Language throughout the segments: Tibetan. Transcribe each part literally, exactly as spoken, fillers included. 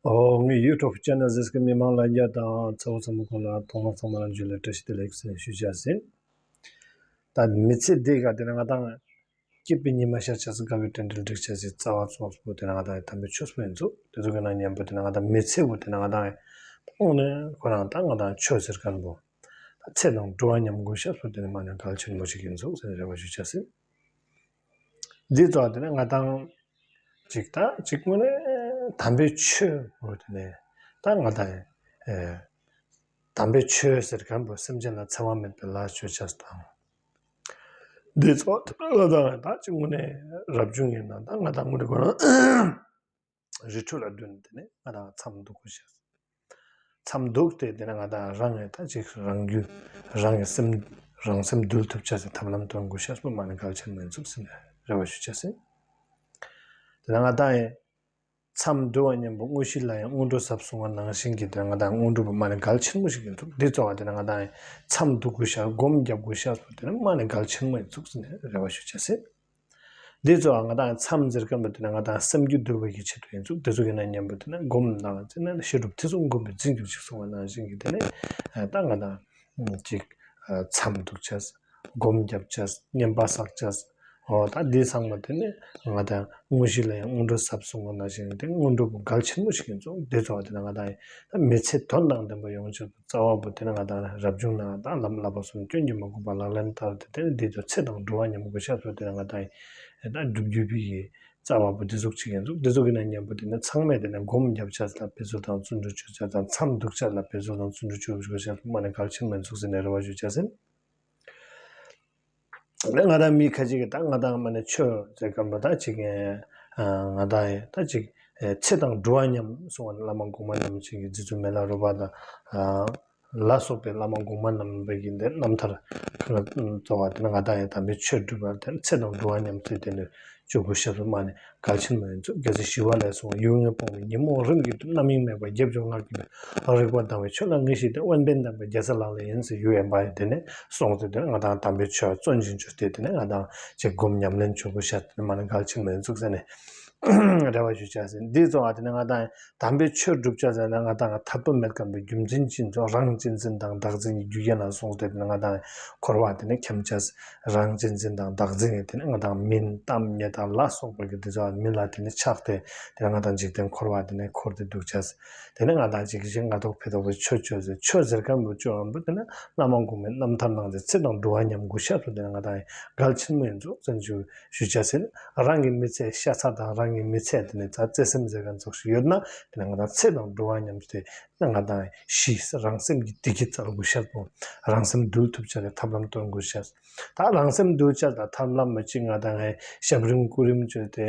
ཨོ། ངའི་ཡུ་ཊུབ་ཆེ་ནལ་གཟིགས་མཁན་མི་མང་ལ་རྒྱ་དང་ཚ་བོ་ཚ་མོ་ཁོང་ལ་ཐོག་མ་ཚང་མ་ལ་འཇུ་ལེ་བཀྲ་ཤིས་བདེ་ལེགས་ཟེར་ཞུ་བྱ་ཟིན། ད་མི་ཚེ་འདི་ག་དེ་ན་ང་དང་སྐྱིད་པའི་ཉི་མ་ཤར་ཆ་ཟིན། དགའ་བའི་དྲན་འདྲེན་འགྲིག་ཆ་ཟིན། རྩ་བ་ཚོགས་པོ་དེ་ན་ང་དང་དམ་པའི་ཆོས་པོ་ཡིན་ཚུགས། དེ་ཚོ་གི་ན་མཉམ་པོ་དེ་ན་ང་དང་མི་ཚེ་བོ་དེ་ན་ང་དང་དངོས་གནས་ཁོ་རང་ད་ང་དང་ཆོས་ཟེར་མཁན་པོ་ད་ཚེ་དང་སྒྲུབ་པ་མཉམ་དགོས་ཤ་སོ་དེ་ན་མ་ནས་གལ་ཆེན་མོ་ཞིག་ཡིན་ཚུགས་ཟེར་ནས་རེ་བ་ཞུ་བྱ་ཟིན། འདི་ཚོ་དེ་ནས་ང་དང་ཅིག་ད་ཅིག་དངོས་གནས་དམ་པའི་ཆོས་འོ་དེ་ནས་ད་ང་དང་ཨེ་དམ་པའི་ཆོས་ཟེར་མཁན་པོ་སེམས་ཅན་ལ་འཚེ་བ་མེད་པའི་ལཱ་བཅོ་བྱས་དང་། འདི་ཚོ་དེ་ནས་ང་དང་ད་ཅིག་དངོས་གནས་རབ་བྱུང་ཡིན་ན་ད་ང་དང་དངོས་གནས་ཁོ་རང་རི་ཁྲོད་ལ་བསྒྲོན་དེ་ནས་ང་དང་མཚམས་འདུག་དགོས་ཤག་མཚམས་འདུག་སྟེ་དེ་ནས་ང་དང་རང་ངས་ད་ཅིག་རང་རྒྱུད་རང་གི་སེམས་རང་སེམས་འདུལ་ཐུབ་ཆ་ཟིན། ཐབས་ལམ་སྟོན་དགོས་ཤག་སྤུ་མ་ནས་གལ་ཆེན་མིན་ཚུགས་ཟིན་རེ་བ་ཞུ་ཆ་ཟིན། དེ་ནས་ང་དང་ཡིན་མཚམས་འདུལ་བ་མཉམ་པོ་དངོས་གཞི་ལ་ཡང་སྔོན་འགྲོ་ཟབ་གསུངས་པ་ནང་བཞིན་གྱི་དེ་ནས་ང་དང་སྔོན་འགྲོ་པོ་མ་ནས་གལ་ཆེན་མོ་ཞིག་ཡིན་ཚུགས། འདི་གཙོ་བ་དེ་ནས་ང་དང་ཡིན་མཚམས་འདུག་དགོས་ཤག་སྒོམ་རྒྱབ་དགོས་ཤག་སོ་དེ་ནས་མ་ནས་གལ་ཆེན་མོ་ཡིན་ཚུགས་ཟིན་རེ་བ་ཞུ་ཆ་ཟིན། འདི་ཚོ་ང་དང་མཚམས་ཟེར་མཁན་པོ་དེ་ནི་ང་དང་སེམས་རྒྱུད་འདུལ་བའི་གི་ཆེད་དུ་ཡིན་ཚུལ་དེ་ཚོ་གི་ནང་མཉམ་པོ་དེ་ནི་སྒོམ་དང་དེ་ནི་བཤད་སྒྲུབ་ཐེ་ཚོམ་སྒོམ་པའི་རྫིང་རྒྱུད་ཅིག་གསུངས་པ་ནང་བཞིན་གྱི་དེ་ནི་ད་ང་དང་ཅིག་མཚམས་འདུག་ཆས་སྒོམ་རྒྱབ་ཆས་བསྙེན་པ་བསགས་ཆས་འོ་ད་འདི་ཚང་མ་དེ་ནི་ང་དང་དངོས་གཞི་ལ་ཡང་སྔོན་འགྲོ་ཟབ་གསུངས་པ་ནང་བཞིན་དེ་སྔོན་འགྲོ་པོ་གལ་ཆེན་པོ་ཞིག་ཡིན་ཚུལ་དེ་ཚོ་བ་དེ་ནི་ང་དང་ད་མི་ཚེ་དོན་དང་ལྡན་པ་ཡོང་ཆེད་དུ། རྩ་བ་པོ་དེ་ནི་ང་དང་རབ་བྱུང་ན་ང་དང་ལམ་བསླབ་པ་གསུམ་སྐྱོན་གྱིས་མ་གོས་པ་ལག་ལེན་བསྟར་ཏེ་དེ་ནི་འདི་ཚོ་ཚེ་དང་སྒྲུབ་པ་མཉམ་དགོས་ཤ་ཚོ་དེ་ནི་ང་དང་ཡིན་ད་སྒྲུབ་རྒྱུ་པའི་རྩ་བ་པོ་འདི་ཟུག་ཅིག་ཡིན་ཚུགས། འདི་ཚོ་གི་ནང་མཉམ་པོ་དེ་ནི་ཚང་མས་དེ་ནི་སྒོམ་རྒྱབ་ཆ་ལ་འབད་རྩོལ་དང་བརྩོན་འགྲུས་བྱེད་ཆ་དང་མཚམས་འདུག་ཆ་ལ་འབད་རྩོལ་དང་བརྩོན་འགྲུས་བྱེད་དགོས་ཤ་ཚོ་མ་ནི་གལ་ཆེན་མིན་ཚུགས་ཟེར་ནས་རེ་བ་ཞུ་བྱ་ཟིན། ང་དང་མི་ཁ་ཅིག་གིས་ད་ང་དང་མ་ནི་ཆོས་ཟེར་གམ་པ་ད་ཅིག་ང་དང་ད་ཅིག་ཚེ་དང་སྒྲུབ་པ་མཉམ་གསུངས་པ་ནི་བླ་མ་གོང་མ་རྣམས་ཀྱི་རྗེ་བཙུན་མི་ལ་རས་པ་དང་ལ་སོགས་པའི་བླ་མ་གོང་མ་རྣམ་པའི་གི་འདི་རྣམ་ཐར་གཙོ་བ་དེ་ནི་ང་དང་ཡང་དམ་པའི་ཆོས་སྒྲུབ་པ་དེ་ཚེ་དང་སྒྲུབ་པ་མཉམ་ཚུལ་དེ་ནི་སྤྱོད་དགོས་ཤ་ཚོ་མ་ནི་གལ་ཆེན་མ་ཡིན་ཚུལ་རྒྱལ་སྲས་ཞི་བ་ལྷས་གསུངས་པ་ཡུལ་ངན་སྤོང་བའི་ཉོན་མོངས་རིམ་གྱིས་འགྲིབ། རྣམ་གཡེང་མེད་པར་རྒྱབ་ལྗོངས་སྔར་གྱི་རིག་པ་དྭངས་པའི་ཆོས་ལ་ངེས་ཤིག་སྟེ། དབེན་པའི་འདམ་པའི་རྒྱལ་ས་ལག་ལེན་ཡིན་ཟེར་ཡུལ་དབེན་པ་ཡི་དེ་ནས་སོང་ཟེར་དེ་ནས་ང་དང་དམ་པའི་ཆོས་བརྩོན་ཅིང་བཅོས་ཏེ་དེ་ནས་ང་དང་ཅིག་སྒོམ་ཉམས་ལེན་བྱེད་དགོས་ཤ་དེ་ནས་མ་ནི་གལ་ཆེན་མ་ཡིན་ཚུགས་ཟེར་ནས་རེ་བ་ཞུ་བྱ་ཟིན། འདི་གཙོ་བ་དེ་ནས་ང་དང་དམ་པའི་ཆོས་སྒྲུབ་བྱ་ཟེར་ན་ང་དང་ཐར་པ་མེད་མཁན་པའི་རྒྱུ་མཚན་ཅི་ཡིན་ཚུལ་རང་གཅེས་འཛིན་དང་བདག་འཛིན་གྱི་རྒྱུ་རྐྱེན་ལ་སོང་སྟེ་དེ་ནས་ང་དང་འཁོར་བ་དེ་ནས་འཁྱམས་བྱ་ཟིན། རང་གཅེས་འཛིན་དང་བདག་འཛིན་གྱི་དེ་ནས་ང་དང་མིང་གཏམ་ཉེས་དང་ལ་སོགས་པ་གི་དེ་ཚོ་མི་ལ་དེ་ནས་ཆགས་ཏེ་དེ་ནས་ང་དང་འཇིག་རྟེན་འཁོར་བ་དེ་ནས་འཁོར་ཏེ་འདུག་བྱ་ཟིན། དེ་ནས་ང་དང་ཅིག་གཞན་ང་ཐོག་ཕེ་ཐོག་པའི་ཆོས་བཅོས་ཟེར་ཆོས་ཟེར་མཁན་པོ་བཅོ་བ་པོ་དེ་ནས་བླ་མ་གོང་མའི་རྣམ་ཐར་གནང་སྟེ་ཚེ་དང་སྒྲུབ་པ་མཉམ་དགོས་ཤ་ཚོ་དེ་ནས་ང་དང་གལ་ཆེན་མོ་ཡིན་ཚུལ་བཙན་བྱོལ་ཞུ་བྱ་ཟིན། རང་གི་མི་ཚེ་ཤ་ཚ་དང་རང་གི་མི་ཚེ་དེ་ནས་ཚ་བརྩེ་སེམས་ཟེར་མཁན་ཚོགས་ཤིག་ཡོད་ན་དེ་ནས་ང་དང་ཚེ་དང་སྒྲུབ་པ་མཉམ་སྟེ་ང་དང་ཞི་རང་སེམས་ཀྱི་བདེ་སྐྱིད་བཙལ་དགོས་ཤ་ཚོ་རང་སེམས་འདུལ་ཐུབ་བྱ་ལས་ཐབས་ལམ་སྟོན་དགོས་ཤ། ད་རང་སེམས་འདུལ་བྱ་དང་ཐབས་ལམ་མ་གཅིག་ང་དང་ངས་ཞབས་རིམ་སྐུ་རིམ་བཅོས་ཏེ་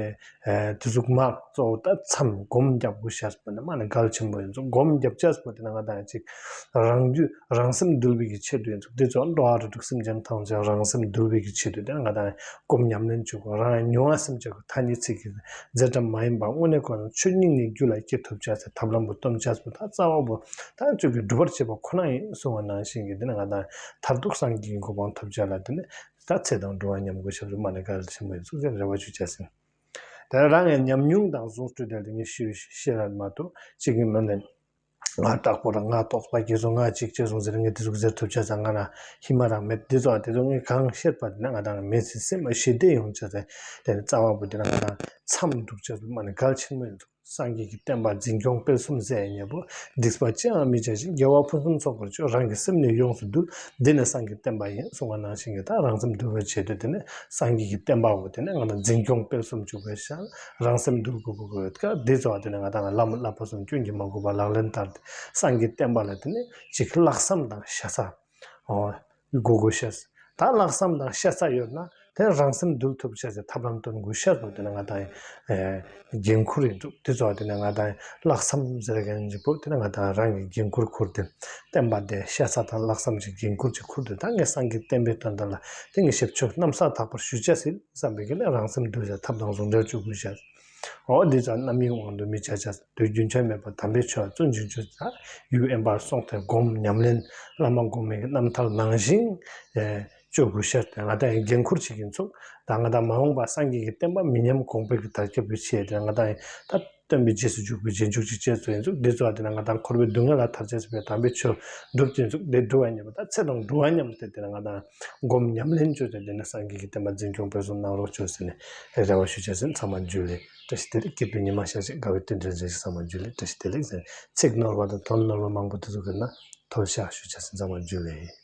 དེ་ཟུག་མ་གཙོ་བོ་ད་མཚམས་སྒོམ་རྒྱབ་དགོས་ཤ་ཚོ་ནི་མ་ནི་གལ་ཆེན་པོ་ཡིན་ཚུལ། སྒོམ་རྒྱབ་བྱ་ཚོ་དེ་ནི་ང་དང་ཅིག་རང་རྒྱུད་རང་སེམས་འདུལ་བའི་གི་ཆེད་དུ་ཡིན་ཚུལ། འདི་ཚོ་འགྲོ་བ་རིགས་དྲུག་སེམས་ཅན་ཐམས་ཅད་རང་སེམས་འདུལ་བའི་གི་ཆེད་དུ་དེ་ནི་ང་དང་སྒོམ་ཉམས་ལེན་བྱེད་དགོས། རང་མྱོང་བ་སེམས་ཅན་གྱི་ཐ་སྙད་ཚིག་གི་རྫས་གྲམ་མ་ཡིན་པ་དངོས་གནས་ཁོ་ན་ཆོས་སྙིང་ནས་རྒྱུད་ལ་སྐྱེ་ཐུབ་བྱ་ཚེ་ཐབས་ལམ་པོ་སྟོན་བྱ་ཚོ་ད་རྩ་བ་པོ་ད་ཆོས་ཀྱི་སྒྲུབ་པར་བྱེད་པ་ཁོ་ན་ཡིན་གསུང་བ་ནང་བཞིན་གྱི་དེ་ནི་ང་དང་མཐར་ཐུག་སངས་རྒྱས་ཀྱི་གོ་འཕང་ཐོབ་བྱ་ལ་དེ་ནི་ད་ཚེ་དང་སྒྲུབ་པ་མཉམ་དགོས་ཤ་ཚོ་མ་ནི་གལ་ཆེན་པོ་ཡིན་ཚུལ་ཟེར་རེ་བ་ཞུ་བྱ་ཟིན། དེ་རང་ངས་ཉམས་མྱོང་དང་བཟུང་སྤྲོས་དེ་ངས་ཤེས་ཤེས་ར་མ་གཏོགས་གཅིག་གི་མི་ལན། ང་དྲག་པོ་ར་ང་རྟོགས་པ་རྒྱས་སོང་ང་གཅིག་བྱས་སོང་ཟེར་ངས་དེ་ཟུག་ཟེར་ཐུབ་ཆ་ཚང་ང་ར་ཧི་མ་རང་མེད། དེ་ཚོ་དེ་ཚོ་ངས་གང་བཤད་པ་དེ་ན་ང་དང་མེད་ཚེ་སེམས་ཞི་བདེ་ཡོང་ཆ་ཚེ་དེ་ནི་རྩ་བ་པོ་དེ་ན་ང་དང་མཚམས་འདུག་ཆ་ཚོ་མ་ནི་གལ་ཆེན་མོ་ཡིན་ཚུལ། སངས་རྒྱས་ཀྱི་བསྟན་པ་འཛིན་སྐྱོང་སྤེལ་གསུམ་ཟེར་ཡ་ཉེ་པོ་སྡིག་པ་ཅི་ཡང་མི་བྱ་ཞིང་། དགེ་བ་ཕུན་སུམ་ཚོགས་པར་སྤྱོད། རང་གི་སེམས་ནི་ཡོངས་སུ་འདུལ། འདི་ནི་སངས་རྒྱས་བསྟན་པ་ཡིན་གསུང་བ་ནང་བཞིན་གྱི་ད་རང་སེམས་འདུལ་བའི་ཆེད་དུ་དེ་ནི་སངས་རྒྱས་ཀྱི་བསྟན་པ་བོ་དེ་ནི་ང་དང་འཛིན་སྐྱོང་སྤེལ་གསུམ་བཅུག་པའི་ཤ་རང་སེམས་འདུལ་དགོས་དགོས་དགོས་ཀ་འདི་ཚོ་བ་དེ་ནི་ང་དང་བླ་མ་བསླབ་པ་གསུམ་སྐྱོན་གྱིས་མ་གོས་པ་ལག་ལེན་བསྟར་ཏེ་སངས་རྒྱས་བསྟན་པ་ལ་དེ་ནི་ཅིག་ལྷག་བསམ་དང་ཤ་ཚ་འོ། དགོས་དགོས་ཤེས། ད་ལྷག་བསམ་དང་ཤ་ཚ་ཡོད་ན་དེ་རང་སེམས་འདུལ་ཐུབ་ཤེས་ཟེར་ཐབས་ལམ་སྟོན་དགོས་ཤེས་སོགས་དེ་ནི་ང་དང་ཡིན། འགན་ཁུར་ཡིན་འདུག་དེ་ཚོ་དེ་ནི་ང་དང་ཡིན་ལྷག་བསམ་ཟེར་མཁན་གྱི་བོ་དེ་ནི་ང་དང་རང་གི་འགན་ཁུར་ཁུར་ཏེ་བསྟན་པ་དེ་ཤ་ཚ་དང་ལྷག་བསམ་གྱི་འགན་ཁུར་ཅིག་ཁུར་ཏེ་ད་ངས་སངས་རྒྱས་བསྟན་པའི་དོན་དག་ལ་དེ་ངས་ཞབས་ཕྱི་གནམ་ས་དག་པར་ཞུ་བྱ་ཟིན་བསམ་པའི་གི་ལས་རང་སེམས་འདུལ་ཟེར་ཐབས་དང་ཟུང་འབྲེལ་བཅུག་དགོས་ཤེས། འོ་འདི་ཙམ་རྣམ་གཡེང་དབང་དུ་མི་བྱ་བྱ་དུས་རྒྱུན་ཆད་མེད་པར་དམ་པའི་ཆོས་བརྩོན་ཅིང་བཅོས་ས་ཡུལ་དབེན་པར་སོང་སྟེ་སྒོམ་ཉམས་ལེན་བླ་མ་གོང་མའི་རྣམ་ཐར་ནང་བཞིན་བཅོས་དགོས་ཤེས་དེ་ང་དང་ཡིན་འགན་ཁུར་བྱེད་ཀྱིན་ཚུགས། ད་ང་དང་མ་འོངས་པ་སངས་རྒྱས་ཀྱི་བསྟན་པ་མི་ཉམས་གོང་འཕེལ་གྱི་དར་ཁྱབ་ཀྱི་ཆེད་དེ་ང་དང་ཡིན་ད་ སྟོན་པའི་རྗེས་སུ་འཇུག་པའི་རྗེས་འཇུག་ཅིག་བྱས་ཚུལ་ཡིན་ཙུག་འདི་ཚོ་ཨ་དེ་ན་ང་དང་འཁོར་བའི་སྡུག་བསྔལ་ལ་ཐར་བྱས་ཟེར་བའི་དམ་པའི་ཆོས་སྒྲུབ་ཀྱི་ཡིན་ཙུག་འདི་སྒྲུབ་པ་ཉམས་པ་ད་ཚེ་དང་འགྲོ་བ་མཉམ་དུ་དེ་ན་ང་དང་སྒོམ་ཉམས་ལེན་བཅོས་ཏེ་དེ་ན་སངས་རྒྱས་ཀྱི་བསྟན་པ་འཛིན་སྐྱོང་སྤེལ་གསུམ་གནང་རོགས་བྱོས་ཟེར་ནས་རེ་བ་ཞུ་བྱས་ཟིན། ཚང་མ་འཇུ་ལེ། བཀྲ་ཤིས་བདེ་ལེགས། སྐྱིད་པའི་ཉི་མ་ཤར་ཅིག་དགའ་བའི་རྟེན་འབྲེལ་མཛད་ཅིག་ཚང་མ་འཇུ་ལེ། བཀྲ་ཤིས་བདེ་ལེགས་ཟེར་ཚིག་ནོར་བ་དང་དོན་ནོར་བ་མང་པོ་དེ་ཚོ་གི་ན་ཐོལ་ཤག་ཞུ་བྱས་ཟིན། ཚང་མ་འཇུ་ལེ།